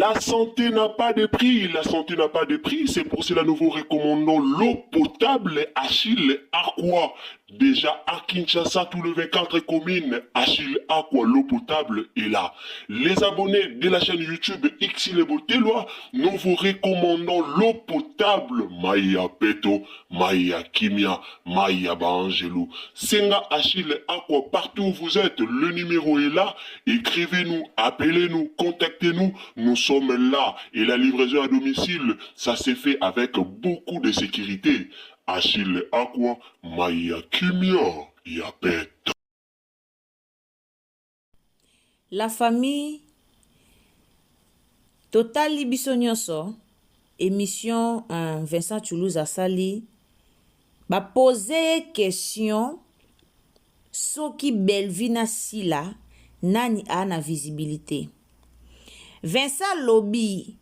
La santé n'a pas de prix, la santé n'a pas de prix, c'est pour cela nous vous recommandons l'eau potable Achille Aqua. Déjà à Kinshasa, tous les 24 communes, Achille Aqua, l'eau potable est là. Les abonnés de la chaîne YouTube Xile Boteloi, nous vous recommandons l'eau potable Maya Peto, Maya Kimia, Maya Baangelou. Senga Achille Aqua, partout où vous êtes, le numéro est là. Écrivez-nous, appelez-nous, contactez-nous. Nous sommes là. Et la livraison à domicile, ça s'est fait avec beaucoup de sécurité. Achille Aqua, Maya Kimia, Yapet. La famille totali biso nyonso émission Vincent Toulouse asali bapose ye question soki Bellevue na Sila nani aa na visibilité. Vincent alobi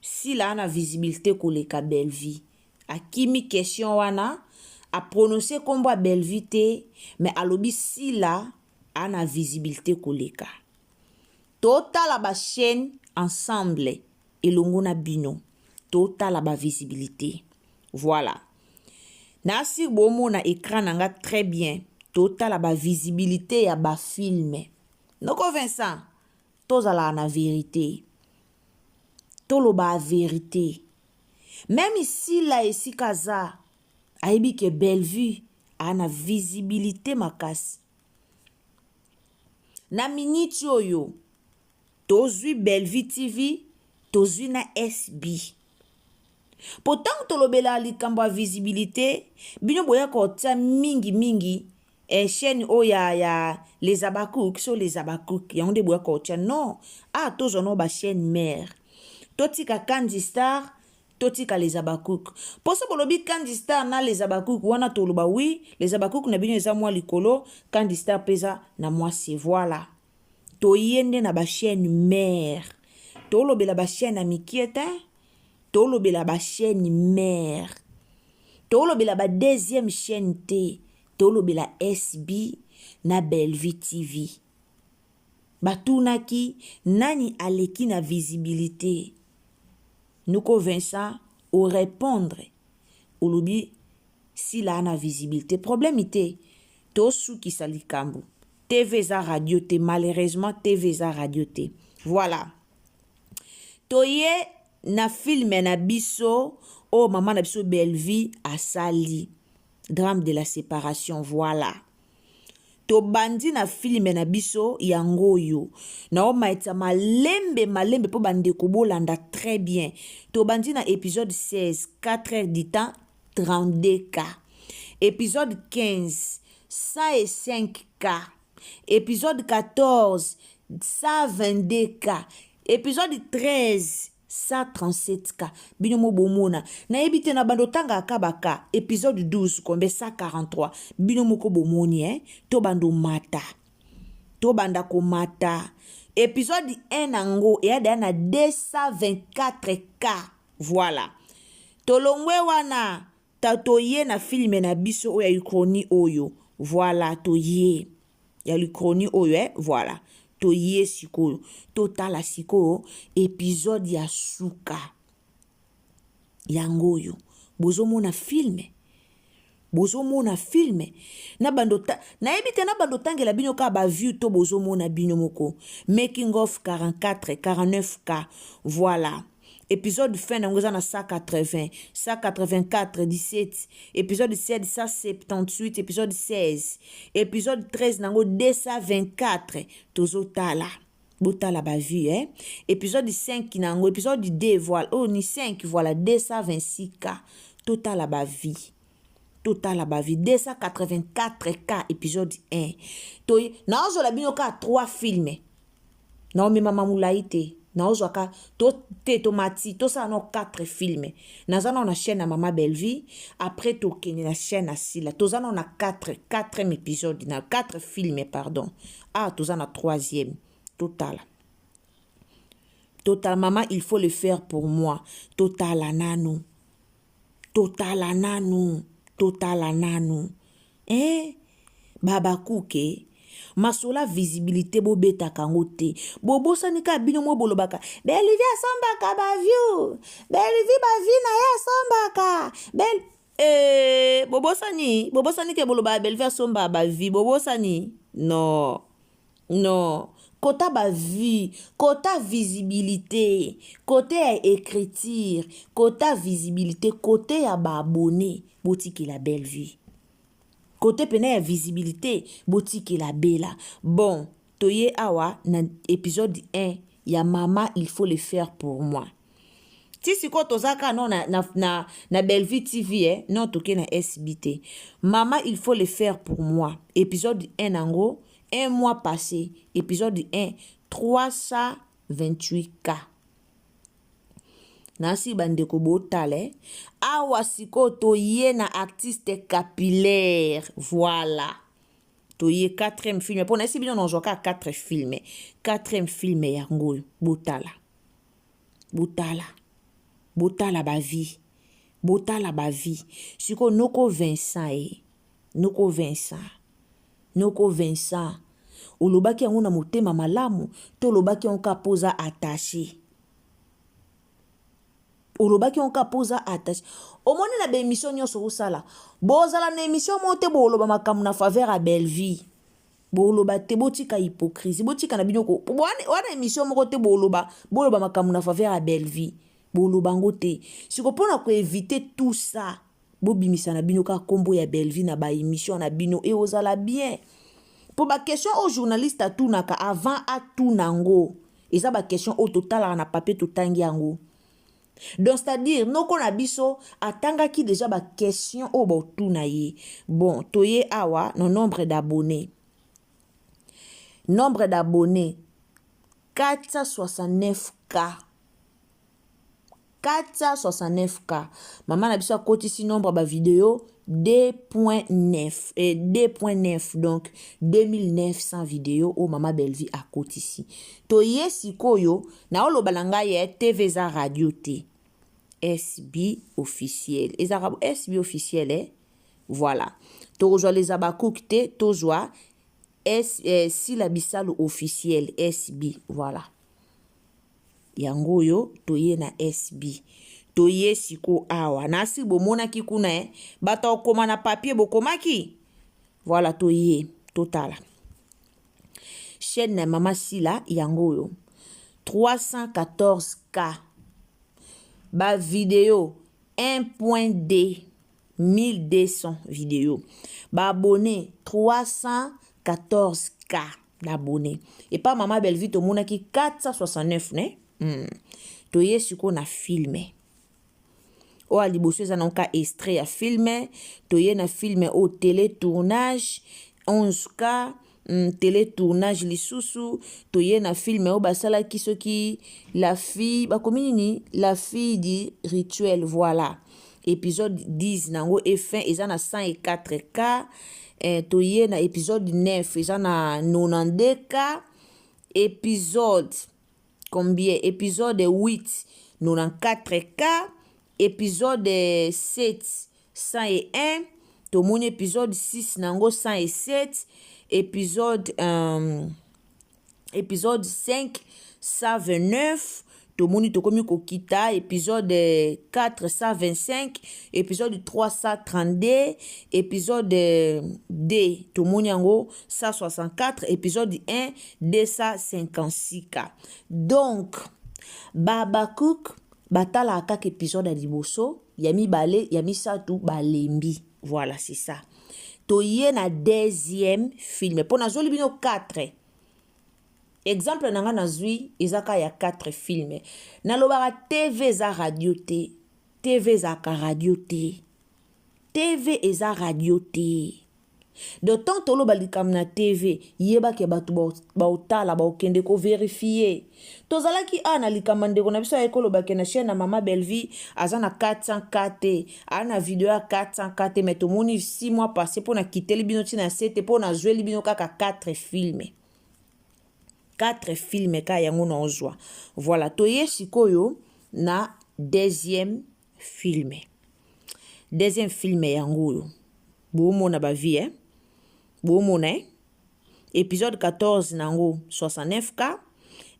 Sila aa na visibilité koleka Bellevue. Akimi question wana aprononce nkombo ya Bellevue te, mais alobi Sila aa na visibilité koleka. Totala ba chaîne ensemble elongo na bino, totala ba visibilité. Voilà, nasi bomona écran na nga très bien. Totala ba visibilité ya ba film. Noko Vincent, tozalaka na vérité, toloba vérité. Même Sila esika aza, ayebi ke Bellevue aa na visibilité makasi. Na miniti oyo tozwi Bellevue TV, tozwi na SB, po ntango tolobelaka likambo ya visibilité, bino boyaka kotia mingimingi chaîne oyo ya les Abakouk. So les Abakouk yango nde boyaka kotia. Non, ah, tozwa no bachaîne mare, totika Candy Star, totika les Abakouk. Mpo so bolobi Candy Star na les Abakouk wana, toloba oui, les Abakouk na bino eza mwa likolo, Candy Star mpe eza na mwa se. Voilà, toye nde na bachaîne mare. Tolobela bachaîne ya mikie te, tolobela bachaîne mare, tolobela ba deuxième chaîne te, tolobela SB na Bellevue TV. Batunaki nani aleki na visibilité. Noko Vincent orépondre, olobi Sila na visibilité. Problème te, tosukisa likambo. TV eza radio te, malheureusement TV eza radio te. Voilà, toye na film na biso oyo mama na biso Bellevue asali, Drame de la séparation. Voilà, tobandi na film na biso yango oyo. Naomaetisa malembe malembe mpo bandeko bolanda très bien. Tobandi na épisode 16, 4 heures du temps, 32 k. Épisode 15, 105 k. Épisode 14, 122 k. Épisode 13, 137 k. Bino mo bomona, nayebi te na bando otangaka baka. Épisode 12 kombe 143. Bino moko bomoni, eh? To bando mata, tobanda komata. Épisode 1 nango eya deya na 224 k. Voilà, tolongwe wana, ta toye na film na biso oyo ya uchronie oyo. Voilà, toye ya l'uchronie oyo, eh? Voilà, toye sikoyo, totala sikoyo épisode ya suka yango oyo. Bozomona film, bozomona film na bando, nayebi te na bando otangela bino kaka bavue to bozomona bino moko. Making of 44 49 k. Voilà, épisode fin nango eza na 180, 184, 17. Épisode 7, 178. Épisode 16, épisode 13 nango 224. Tozotala, botala bavue, eh? Épisode 5 nango, épisode 2, voilà, oyo ni 5, voilà, 226 k. Totala bavue, totala bavue, 284 k. Épisode 1 to naozwela bino kaka 3 filme, naomemama molai te, naozwaka to te. Tomati, tosala no 4 filme. Naza nao na chaîne ya mama Bellevue, après tokende na chaîne ya Sila. Toza nao na 4, 4e épisode na 4 filme, pardon. Ah, toza na 3e. Totala, totala. Mama, il faut le faire pour moi. Totala nanu, totala nanu, totala nanu, eh? Babakuke. Masolo ya visibilité bobetaka yango te. Bobosani kaka bino moko bolobaka Bellevue asombaka ba view, Bellevue ba vue na ye asombaka. Bel eh, bobosani, bobosani ke bolobaka Bellevue asombaka ba vue, bobosani? Non. Non. Kota ba vue, kota visibilité, kote ya écriture, kota visibilité, kote ya ba abonnés, botikela Bellevue. Kote pena ya visibilité, botikela Bella. Bon, toye awa na épisode 1 ya Mama, il faut le faire pour moi. Ti sikoyo toza kaka non na, na, na, na Bellevue TV eh? Non toke na SB te. Mama il faut le faire pour moi. Épisode 1 nango, un mois passé, épisode 1 328K. Nasi bandeko botala eh? Awa sikoyo toye na artiste capillaire. Voilà. Toye 4e film. Pona esi bino nazwa kaka 4 film. 4e film yango botala. Botala. Botala ba vie. Botala ba vie. Sikoyo noko Vincent eh. Noko Vincent. Noko Vincent. Olobaki yango na motema malamu to olobaki yango kaka mpo oza attaché? Olobaki yango kaka mpo oza attaché. Omoni na ba émission nyonso osala, bozala na émission moko te boloba makambo na faveur ya Bellevue. Boloba te, botika hypocrisie, botika na bino ko wana émission moko te boloba, boloba makambo na faveur ya Bellevue. Boloba yango te. Siko mpona ko éviter tout ça, bobimisa na bino kaka kombo ya Bellevue na ba émission na bino e ozala bien. Po ba question oyo journaliste atunaka avant atuna ngo, eza ba question oyo totalaka na papier totangi yango. Donc c'est-à-dire noko na biso atangaki déjà ba question oyo botuna ye. Bon, toye awa no nombre d'abonnés. Nombre d'abonnés 469K. 469K. Mama na biso akotisi nombre ba vidéo 2.9 et 2.9 donc 2900 vidéo oyo mama Bellevue akotisi. Toye sikoyo na oloba na ngai ye TV eza radio te. SB officiel. Eza SB officiel eh? Voilà. Tokozwa les Habacuc te, tozwa S, Sila Bisalu officiel SB. Voilà. Yango oyo toye na SB. Toye siko awa. Nasi bomonaki kuna eh? Bato okoma na papier bokomaki? Voilà, toye totala. Chaîne na mama Sila yango oyo 314K. Ba vidéo 1.2 1200 vidéo. Ba abonnés 314K d'abonnés. Et pas mama Bellevue tomonaki 469 ne? Toye siko na film. Oyo liboso eza na ka extrait ya film, toye na film au télé tournage 11K, télé tournage lisusu, toye na film oyo basalaki soki la fille, bakomi nini? La fille du rituel, voilà. Épisode 10 nango e fin eza na 104K, toye na épisode 9 eza na 92K, épisode combien? Épisode 8 94K, épisode 7 101, tomoni épisode 6 nango 107, épisode 5 129, tomoni tokomi kokita épisode 4 125, épisode 332, épisode 2 tomoni yango 164, épisode 1 256K. Donc Habacuc batalaka kaka épisode ya liboso, ya mibale, ya misato balembi. Voilà, c'est ça. Toye na deuxième film. Pona nazoli bino 4. Exemple na nga nazwi ezaka ya 4 films. Nalobaka TV eza radio te. TV ezaka radio te. TV eza radio te. De temps toloba likambo na TV, yebake bato baotala, baokende ko vérifier. Tozalaki a na likambo ndeko na biso aye kolobake na chaîne na mama Bellevue aza na 400K te, a na video ya 400K te, mais tomoni 6 mois passé pona kiteli bino tina sete pona zweli bino kaka 4 films. 4 films ka yango na ozwa. Voilà, toye sikoyo na deuxième film. Deuxième film yango oyo. Bomona ba vie, eh? Bomona, eh? Épisode 14 nango 69K.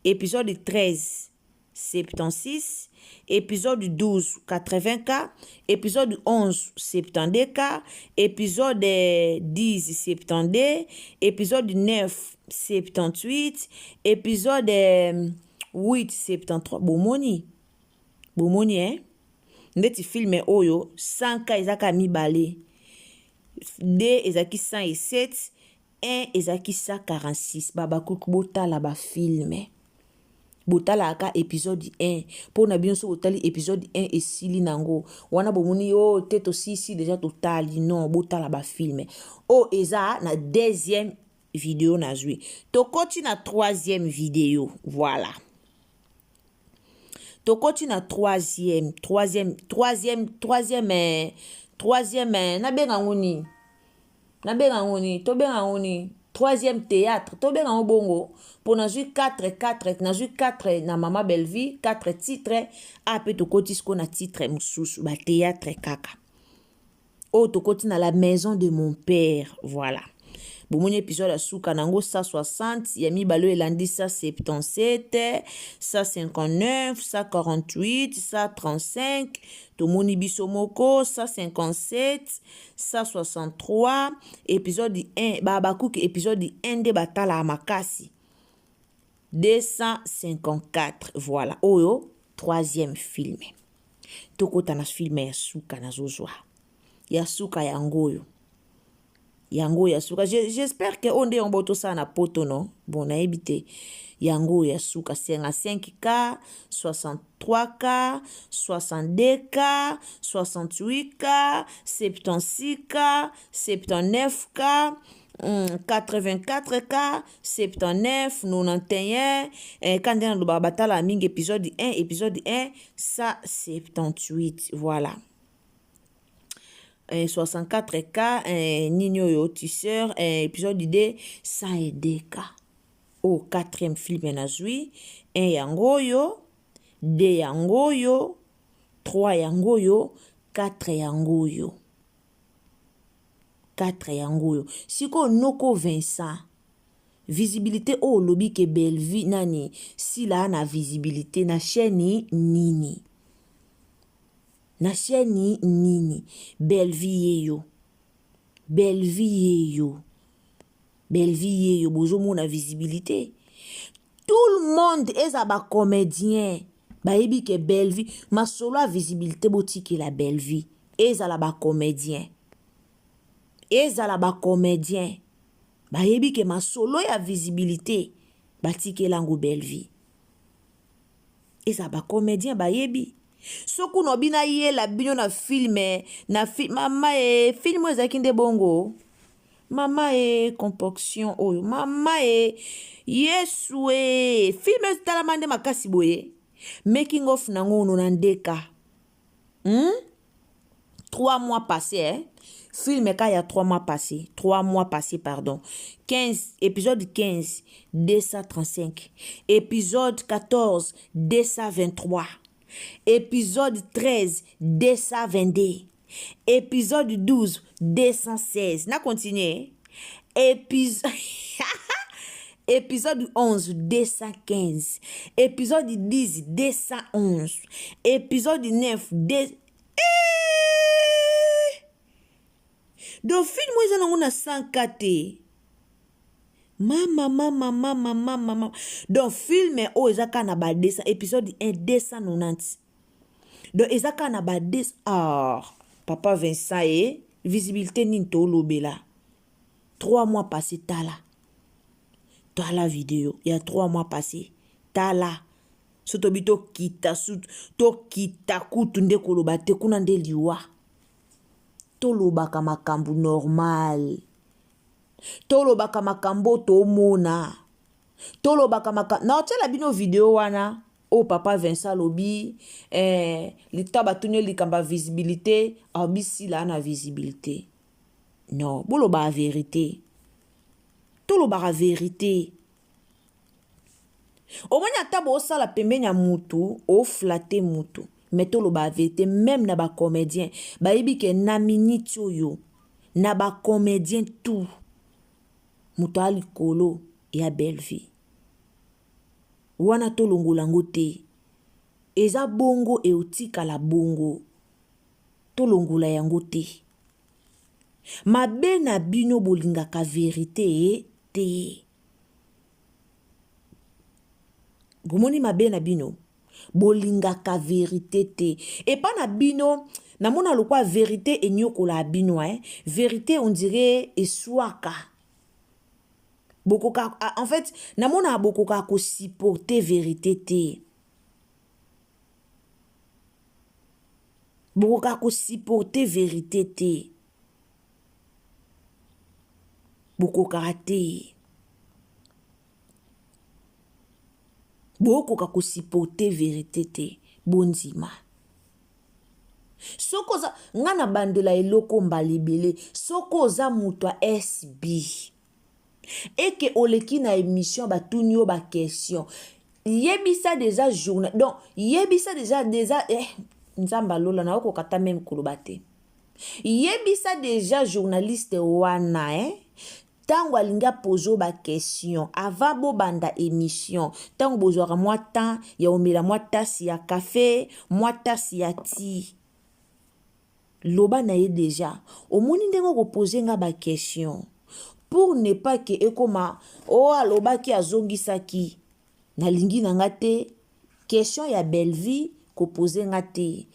Épisode 13 76. Épisode 12 80K. Épisode 11 72K. Épisode 10 72. Épisode 9 78. Épisode 8 73. Bomoni. Bomoni, hein? Ndeti film oyo 100K ezaka mibale. 2 ezalaki 107, 1 ezalaki 146. Babakuku, botala bafilm, botalaka épisode 1 mpo na bino. So botali épisode 1, esili nango wana. Bomoni oyo oh, te, tosisi déjà, totali. Non, botala bafilm oyo eza na deuxième vidéo. Nazwi, tokoti na troisième vidéo. Voilà, tokoti na troisième troisième troisième troisième eh, troisième eh, nabenga yango nini? Nabenga yango nini? Tobenga yango nini? Troisième théâtre, tobenga yango bongo, mpo nazwi 4 4, nazwi 4 na Mama Bellevie, 4 titre a mpe. Tokoti sikoyo na titre mosusu, bathéâtre kaka oyo. Tokoti na La Maison de mon père. Voilà, bomoni épisode ya suka nango 160, ya mibale oyo elandi 177, 159, 148, 135. Tomoni biso moko 157, 163. Épisode 1, babakuki épisode 1 nde batalaka makasi, 254. Voilà, oyo troisième film. Tokota na film ya suka. Nazozwa ya suka, yango oyo, yango ya suka. J'espère que oyo nde yango bao tosala na poto. No, bon, nayebi te. Yango oyo ya suka, 55K, 63K, 62K, 68K, 76K, 79K, 84K, 79, 91. Ka nde nalobaka, batala mingi épisode 1. Épisode 1, 178. Voilà, 64K. Nini oyo, Tisseur, épisode 2, 102K. Oyo quatrième film nazwi. 1 yango oyo, 2 yango oyo, 3 yango oyo, 4 yango oyo, 4 yango oyo. Sikoyo, noko Vincent, visibilité oyo olobi ke Bellevie nani sila na visibilité na chaîne nini? Na chaîne nini? Bellevie ye yo, Bellevie ye yo, Bellevie ye yo. Bozomona visibilité, tout le monde, eza bacomédien, bayebi ke Bellevie, masolo ya visibilité botikela Bellevie. Ezala bacomédien, ezala bacomédien, bayebi ke masolo ya visibilité batikela yango Bellevie. Eza bacomédien, bayebi. Soki unobi nayela bino na film na fi, mama e, film oyo ezalaki nde bongo. Mama e, composition oyo, mama e, Yesu e, film etalama nde makasi boye. Making of nango ono na ndeka, 3 mois passé, eh? Film ka ya 3 mois passé, 3 mois passé, pardon, 15, épisode 15, 235, épisode 14, 223, épisode 13, 222, épisode 12, 216. Na continue. Épisode 11, 215, épisode 10, 211, épisode 9, 2. Eh! Donc film oyo eza nango na 100K te. Mama, mama, mama, mama, mama. Donc film oyo eza kaka na ba 200. Épisode 1, 290. Donc eza kaka na ba 2. Ah, papa Vincent e, visibilité nini tolobela? 3 mois passé, tala, tala video ya 3 mois passé. Tala, so tobi tokita, tokita kutu nde koloba te kuna nde liwa. Tolobaka makambo normal, tolobaka makambo tomona, tolobaka makambo. Naotiela bino video wana oyo papa Vincent alobi, lita batuni yo likambo ya visibilité, abisila na visibilité. Non, bolobaka vérité, tolobaka vérité. Omoni, ata bosala pembeni ya mutu, oflatter mutu, mais tolobaka vérité. Même na bacomédien, bayebi ke na miniti oyo, na bacomédien tout. Moto a likolo ya Bellevue. Wana tolongola yango te. Eza bongo eotikala bongo. Tolongola yango te. Mabe na bino bolingaka verite te. Bomoni mabe na bino? Bolingaka verite te. Epa na bino namona lokwa verite enyokola bino eh. Verite on dirait eswaka. Bokoka en fait namona bokoka ko supporter verite te. Bokoka ko supporter verite te. Bokokaka te. Bokoka ko supporter verite te. Bondima. Soki oza nga na bandela eloko mbala ebele, soki oza moto ya SB eke oleki na émission batuni yo ba question, yebisa déjà journal, donc yebisa déjà déjà eh, Nzambe alola na okoka ata meme koloba te. Yebisa déjà journaliste wana eh, tango alingi apose yo ba question avant bobanda émission, tango bozwaka mwa temps ya omela mwa tasse ya café, mwa tasse ya ti, loba na ye déjà omoni ndenge okopose nga ba question pour ne pas que ekoma o alobaki azongisaki, nalingi na nga te question ya Bellevue kopose nga te,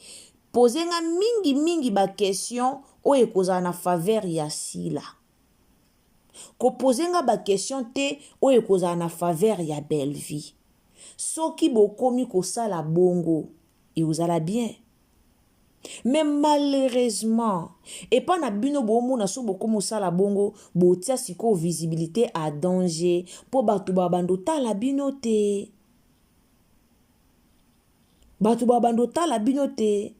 pose nga mingi mingi ba question oyo ekozala na faveur ya Sila. Kopose nga ba question te oyo ekozala na faveur ya Bellevue. Soki bokomi kosala bongo ekozala bien. Mais malheureusement epa na bino bomona so bokomi kosala bongo botia sikoyo visibilité à danger po bato ba bando tala bino te. Bato ba bando tala bino te.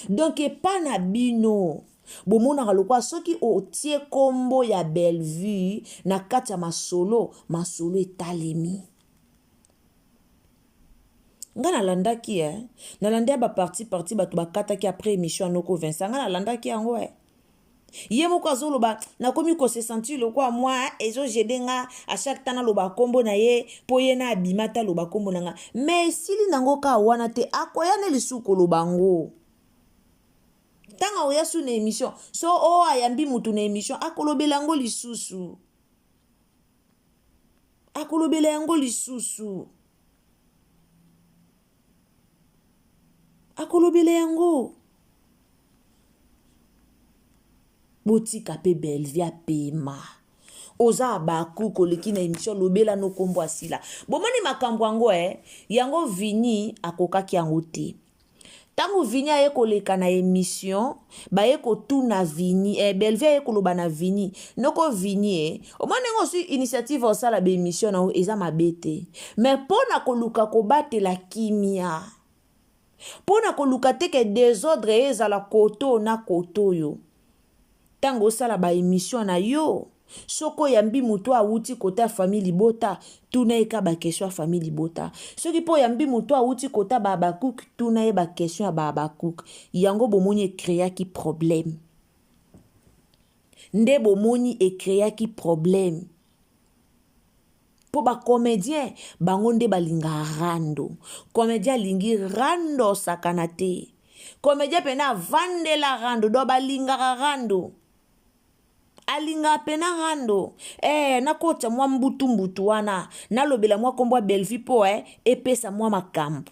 Donc epa na bino bomonaka lokola soki otie kombo ya Bellevue na kati ya masolo, masolo etalemi. Nga nalandaki eh. Nalandi ya ba parti parti bato bakataki après émission ya Noko Vincent. Nga nalandaki yango eh. Ye moko azoloba nakomi ko se sentir lokola moi ezo gêner nga à chaque temps naloba kombo na ye po ye na abima ta loba kombo na nga. Mais esili nango ka wana te, akoya ne lisusu koloba ngo. Tanga oya su na émission, so o ayambi mutu na émission akolobela yango lisusu. Akolobela yango lisusu. Akolobela yango. Botika pe Bellevue apema. Oza abaku koleki na émission lobela no kombo asila. Bomoni makambo yango eh, yango Vini akokaki yango te. Tango Vini aye koleka na émission, baye kotuna Vini, eh, Bellevue aye koloba na Vini. Noko Vini eh, omoni ndenge osui initiative osala ba émission na yo eza mabe te. Mais pona koluka kobatela kimia, pona koluka te ke désordre ezala koto na koto yo. Tango osala ba émission na yo, soko oyambi moto awuti kota famille libota, tuna ye ka ba question ya famille libota. Soki po oyambi moto awuti kota ba Habacuc, tuna ye ba question ya ba Habacuc. Yango bomoni ecréaki problème. Nde bomoni ecréaki problème. Po ba comédien bango nde balinga rando. Comédien alingi rando sakana te. Comédien pena avandela rando, do balingaka rando. Alingaka pena rando. Nakotya mwa mbutu mbutu wana, nalobela mwa kombo ya Bellevue po epesa mwa makambo.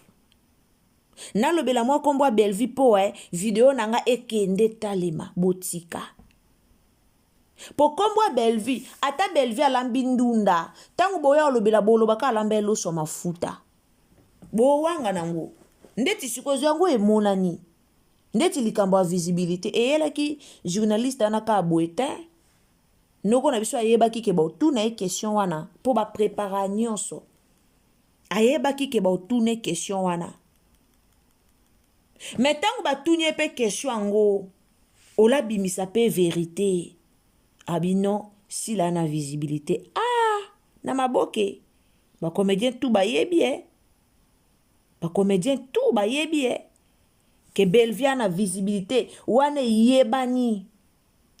Nalobela mwa kombo ya Bellevue po video na nga ekende talema botika. Po kombo ya Bellevue, ata Bellevue alambi ndunda, tango boya olobela bolobaka alamba eloso mafuta. Bowanga nango. Ndeti sikoyo yango emonani. Ndeti likambo ya visibilité eyelaki journaliste wana ka boye te. Noko na biso ayebaki ke baotuna ye question wana po ba prépara nyonso. Ayebaki ke baotuna question wana. Mais tango batuni ye pe question yango, olabimisa pe vérité. Abi non, sila na visibilité. Ah, na maboke. Ba comédien tout bayebi eh. Ba comédien tout bayebi eh. Ke Bellevue na visibilité wana eyebani.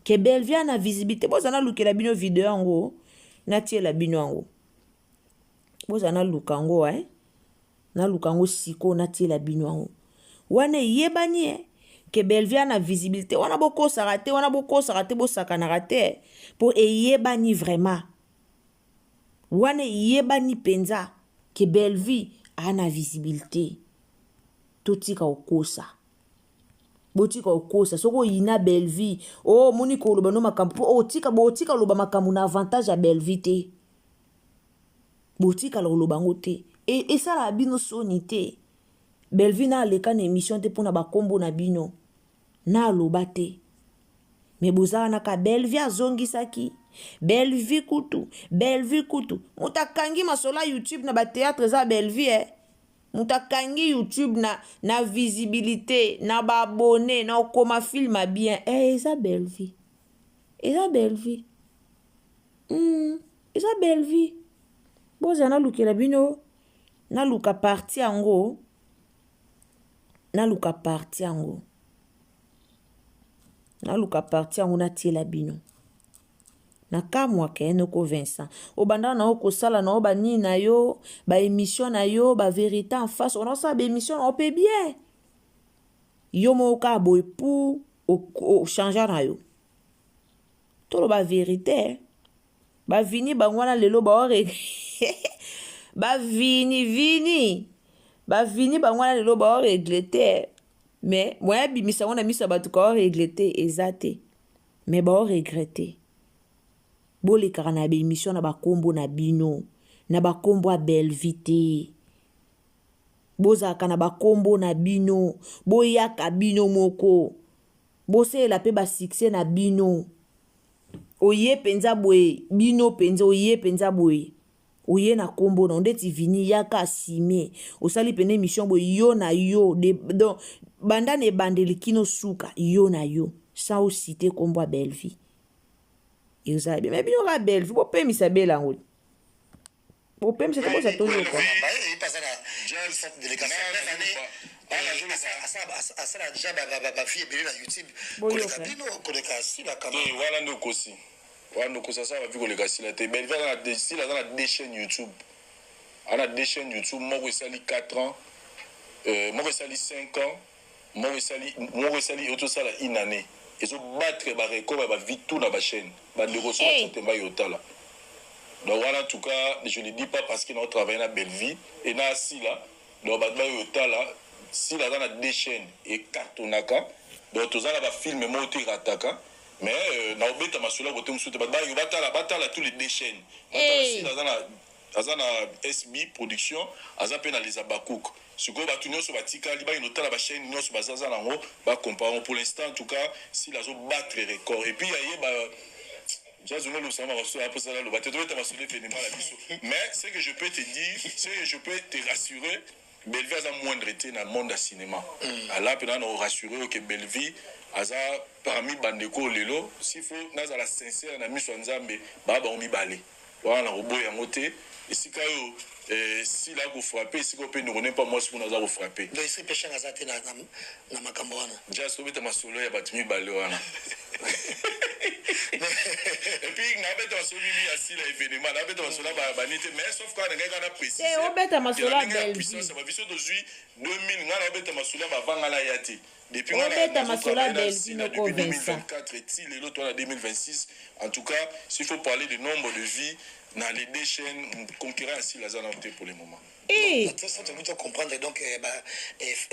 Ke Bellevue na visibilité, boza nalukela bino video yango, natiela bino yango. Boza naluka yango, eh? Naluka yango sikoyo, natiela bino yango. Wana eyebani e ke Bellevue na visibilité wana, bokosaka te wana, bokosaka te, bosakanaka te, mpo eyebani vraiment. Wana eyebani mpenza ke Bellevue aa na visibilité. Totika kokosa, botika kokosa. Soki oyina Bellevue, o omoni koloba no makambo mpo otika, botika koloba makambo na avantage ya Bellevue te. Botikala koloba yango te, esalaka bino soni te. Bellevue na aleka na émission te mpona bakombo na bino, na aloba te. Me boza wana ka Bellevue azongisaki Bellevue kutu, Bellevue kutu moto akangi masolo ya YouTube na bathéâtre eza Bellevue, eh? Moto akangi YouTube na visibilité, na baabonnés, na okoma film ya bien, eh, eza Bellevue, eza Bellevue, Eza Bellevue. Bozala nalukela bino, naluka partie yango, naluka partie yango, naluka partie yango, natiela bino. Nakamwaka ye noko Vincent, obanda na yo kosala na yo banini na yo, baémission na yo, bavérité en face, ona osala baémission na yo mpe bien, yo moko kaka boye pour ochange na yo. Toloba vérité, bavini bango wana lelo baore bavini vini, bavini bango wana lelo baoregretter. Mais moya abimisa yango na miso ya bato ka oregretter eza te, mais baoregretter. Bolekaka na baémission na bakombo na bino, na bakombo ya Bellevue te. Bozalaka na bakombo na bino, boyaka bino moko, bosalela mpe basuccès na bino. Oye mpenza boye, bino mpenza, oye mpenza boye, oye na nkombo na ndeti Vini, yaka asime, osali pene émission boye, yo na yo donc banda na ebandeli kino suka, yo na yo, sans ociter nkombo ya Bellevue, ezala bien. Mais bino kaka Bellevue, bopemisa bela yango, bopemisa te, boza toyoka. Asala déjà bavie ebele na YouTube koleka bino, koleka Sila. Wana nde okosi, wana nde okosi. Asala bavie koleka Sila te. Bellevue, Sila aza na deux chaînes YouTube, aza na deux chaînes YouTube. Moko esali 4 ans, moko esali 5 ans, moko esali otosala une année, ezobattre barecord ya bavie tout na bachaîne. Bandeko so batia temba otala. Donc wana, en tout cas, je ne dis pas parce que na travaille na Bellevue et na Sila. Donc bato bayo otala, Sila aza na deux chaînes ecartonnaka, donc toza na bafilm moko te erataka. Mais na obeta masolo ya kote mosusu te. Bato bayo batala, batala tous les deux chaînes. Sila aza na SB Production, aza mpe na Les Abakouk. Sikoyo bato nyonso batikali bakende otala bachaîne nyonso bazaza nango, bacompare. Pour l'instant, en tout cas, Sila azobattre record. Et puis ayeba jazongo losama masolo aposala loba te, tobeta masolo événement na biso. Mais ce que je peux te dire, ce que je peux te rassurer, Bellevue aza moindre te na monde ya cinéma. Ala mpe na rassurer ke Bellevue aza parmi bandeko lelo. S'il faut nazala sincère na miso ya Nzambe, baa bango mibale wana na koboya yango te. Esika oyo Sila akofrapper, esika oyo mpe ndeko ne mpa mwasi kuna aza kofrapper. Donc esprit peshanga aza te na makambo wana? Jas, tobeta masolo ya bato mibale wana et puis nabeta masolo mimi ya Sila événement, nabeta masolo ya bani te. Mais sauf kaka na ngai kaka na précise. Obeta masolo ya Bellevue. Biso tozwi 2000, ngai naobeta masolo ya bavanga na ya te. Depuis obeta masolo ya Bellevue, noko Vincent. 2024 ti lelo to na 2026, en tout cas, s'il faut parler de nombre de vies na les deux chaînes, concurrent ya Sila aza nano te pour le moment. Hey. Ça, comprendre donc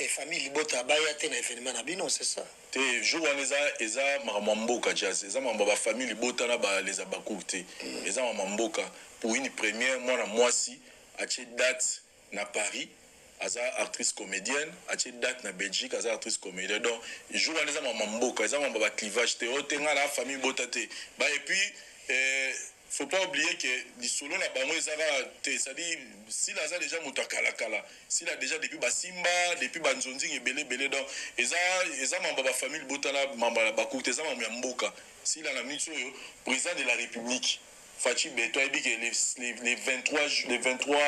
famille libota baya te na événement na bino, c'est ça? Te, jour wana eza makambo ya mboka, jazz. Eza makambo ya bafamille libota na les Abakour te, eza makambo ya mboka. Pour une première, mwana mwasi atie date na Paris, aza actrice comédienne, atie date na Belgique, aza actrice comédienne. Donc jour wana eza makambo ya mboka, eza makambo ya baclivage te. Oyo te, ngai na famille bota te ba. Et puis faut pas oublier que lisolo na bango eza kaka te, c'est-à-dire Sila aza déjà moto akalakala. Sila déjà depuis basimba, depuis banzonzinga ebele ebele. Donc eza mambo ya bafamille botala, mambo ya bakuku te, eza mambo ya mboka. Sila na miniti oyo, président de la République Fatshi Béton ayebi ke les 23, les 23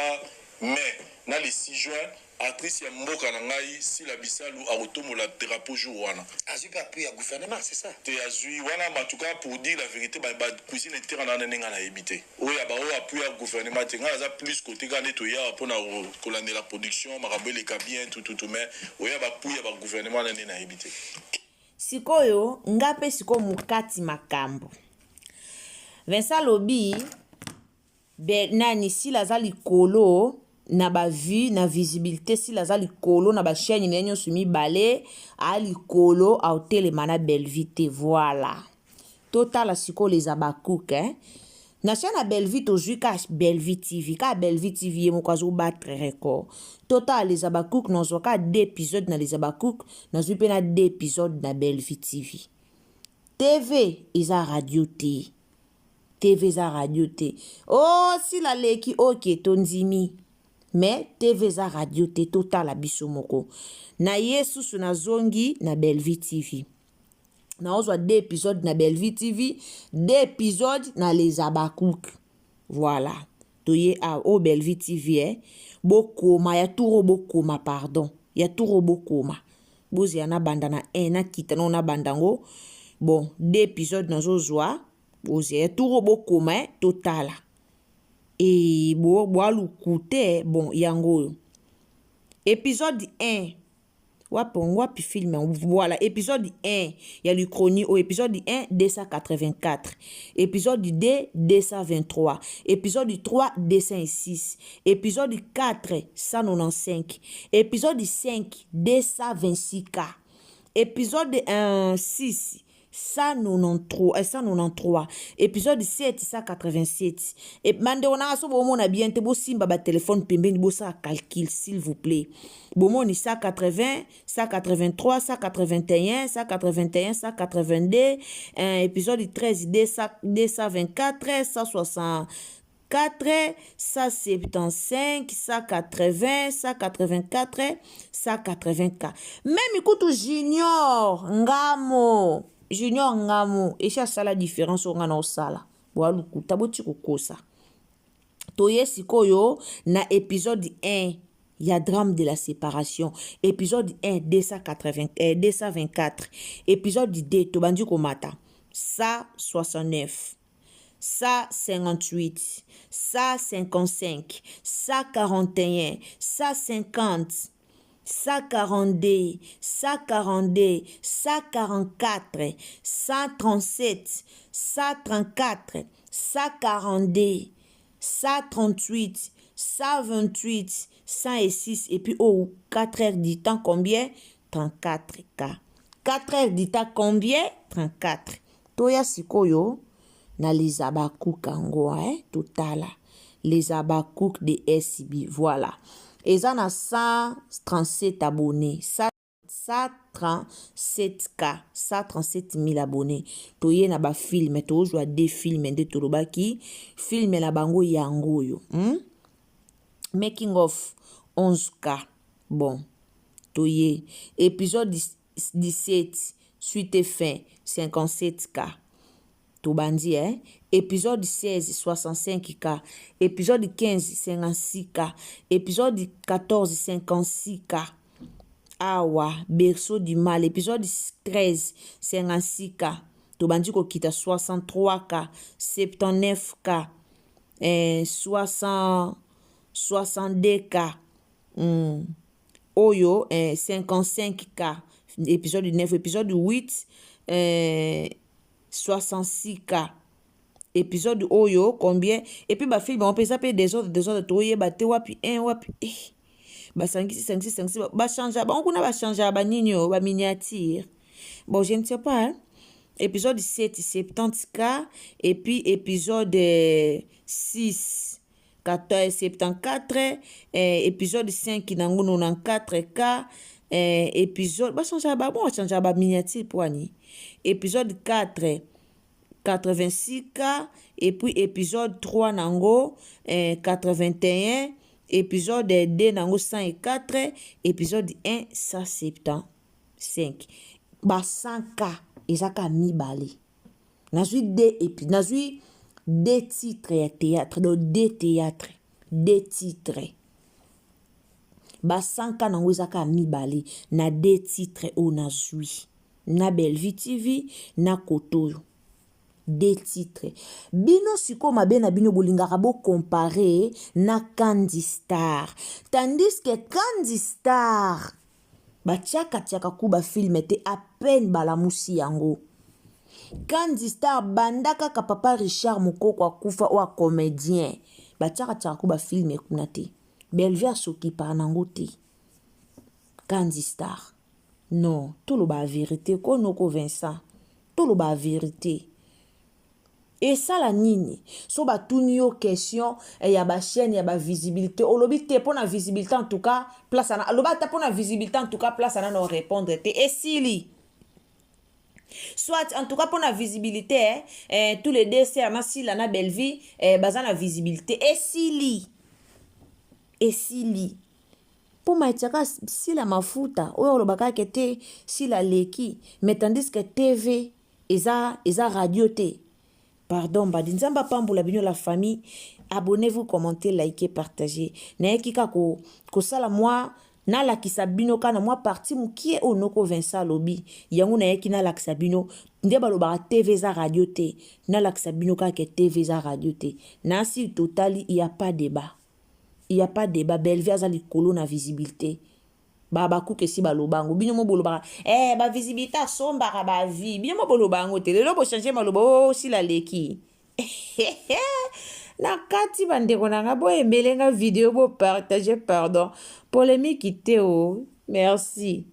mai na le 6 juin. Actrice ya mboka na ngai Sila Bisalu akotombola drapeau jour wana. Azui pe appui ya gouvernement c'est ça? Te azui wana en tout cas pour dire la verite ba ba cuisine interne wana nde nga nayebi te. Oyo ya ba oyo appui ya gouvernement te nga naza plus cote kaka nde toye awa pona kolandela production makambo eleka bien tout tout tout mais oyo ya ba appui ya ba gouvernement wana nde nayebi te. Sikoyo nga pe sikoyo mokati makambo. Vincent alobi Be, nani sila aza likolo na ba vue na visibilité sila aza likolo na ba chaîne na ye nyonso mibale a likolo aotelema na Bellevue te voilà totala sikoyo les Habacuc hein na chaîne ya Bellevue tozwi ka Bellevue TV ka Bellevue TV ye moko azo battre record totala les Habacuc nazwa ka deux épisodes na les Habacuc nazwi mpe na deux épisodes na Bellevue TV TV eza radio te TV eza radio te. Oh sila leki ok tondimi. Mais TV eza radio te totala biso moko. Na ye susu nazongi na Bellevue TV. Naozwa deux épisodes na Bellevue TV, deux épisodes na les Habacuc. Voilà. Toye awa oh Bellevue TV eh. Bokoma ya tour bokoma pardon. Ya tour bokoma. Bozela na banda na 1 na kita na banda ngo. Bon, deux épisodes nazozwa bozela tour bokoma eh, totala. E bo boa lukute bon yango oyo. Épisode 1 wapi wapi film voilà épisode 1 ya l'Uchronie au épisode 1 284 épisode 2 223 épisode 3 206 épisode 4 195 épisode 5 226 k épisode 1 6 193, eh, 193 épisode 7 187 e, bandeko nanga so bomona bien te bosimba batelefone pembeni bosala calcul s'il vous plaît bomoni 180 183 181 181 182 eh, épisode 13 224 160 4 175 180 184 184 meme kutu junior ngamo junior ngamo esi asala différence oyo nga na osala boalukuta boti kokosa toye sikoyo na épisode 1 ya drame de la séparation épisode 1 280, eh, 224 épisode 2 tobandi komata 169 158, 155, 141, 150, 142, 142, 144, 137, 134, 142, 138, 128, 106 et puis oh 4 heures du temps combien 34 k 4 heures du temps combien 34 toya sikoyo na les Habacuc yango eh totala les Habacuc de SB voilà eza na 137 abonnés 137k 137 000 abonnés toye na bafilme tozwa de filme nde tolobaki filme na bango yango oyo hmm? Making of 11k bon toye épisode 17 suite et fin 57k tobandi eh? épisode 16 65k épisode 15 56k épisode 14 56k awa berceau du mal épisode 13 56k tobandi kokita 63k 79k eh, 60, 62k mm. Oyo eh, 55k épisode 9 épisode 8 eh, 66k épisode oyo combien et puis bafilme yango mpe eza mpe desordre desordre toyeba te wapi 1 wapi eh. Basangisi sangisi sangisi bachangea bango kuna bachangea banini oyo baminiature bon je ne sais pas hein? Épisode 7 70k et puis épisode 6 74 eh, épisode 5 nango 94k eh, épisode bachangea ba bon bachangea baminiature mpo ani épisode 4 86k et puis épisode 3 nango eh, 81 épisode 2 nango 104 épisode 1 175 ba 100k eza kaka mibale nazwi deux epi nazwi deux titres ya théâtre donc deux théâtre deux titres. Ba 100 K nango eza kaka mibale na deux titres oyo nazwi na Bellevue TV na kotoyo. Deux titres. Bino sikoyo mabe na bino bolingaka bo comparer na Kandy Star. Tandis que Kandy Star batiaka tiaka ku ba film te à peine balamusi yango. Kandy Star banda kaka papa Richard Mukoko akufa oyo comédien batiaka tiaka ku ba film kuna te. Bellevue asokipaka nango te. Kandy Star. Non, toloba vérité ko noko Vincent. Toloba vérité. Esala nini? So batuni yo question ya ba chaîne ya ba visibilité, olobi te pona visibilité en tout cas place ana aloba ata pona visibilité en tout cas place ana no répondre te esili. Soit en tout cas pona visibilité tous les deux sœurs na Sila na Bellevue baza na visibilité esili. Esili. Po matiaka Sila mafuta oyo olobaka ke te Sila leki, mais tandis que TV eza radio te. Pardon mbadi, Nzambe apambola bino la famille. Abonnez-vous, commentez, likez, partagez. Nayeki kaka kosala mwa nalakisa bino kana mwa partie mokie oyo noko Vincent alobi. Yango nayeki nalakisa bino nde balobaka TV eza radio te. Nalakisa bino kaka ke TV eza radio te. Nasi totali, il y a pas débat. Il y a pas débat. Bellevue aza likolo na visibilité. Ba bakuke si balobango. Bino mo bolobaka, ba visibilité asombaka ba vie. Bino mo bolobango te. Lelo bo changer maloba, oh, si la leki. Na kati bandeko na nga, bo aimer nga vidéo, bo partager, pardon. Polémique te oh. Merci.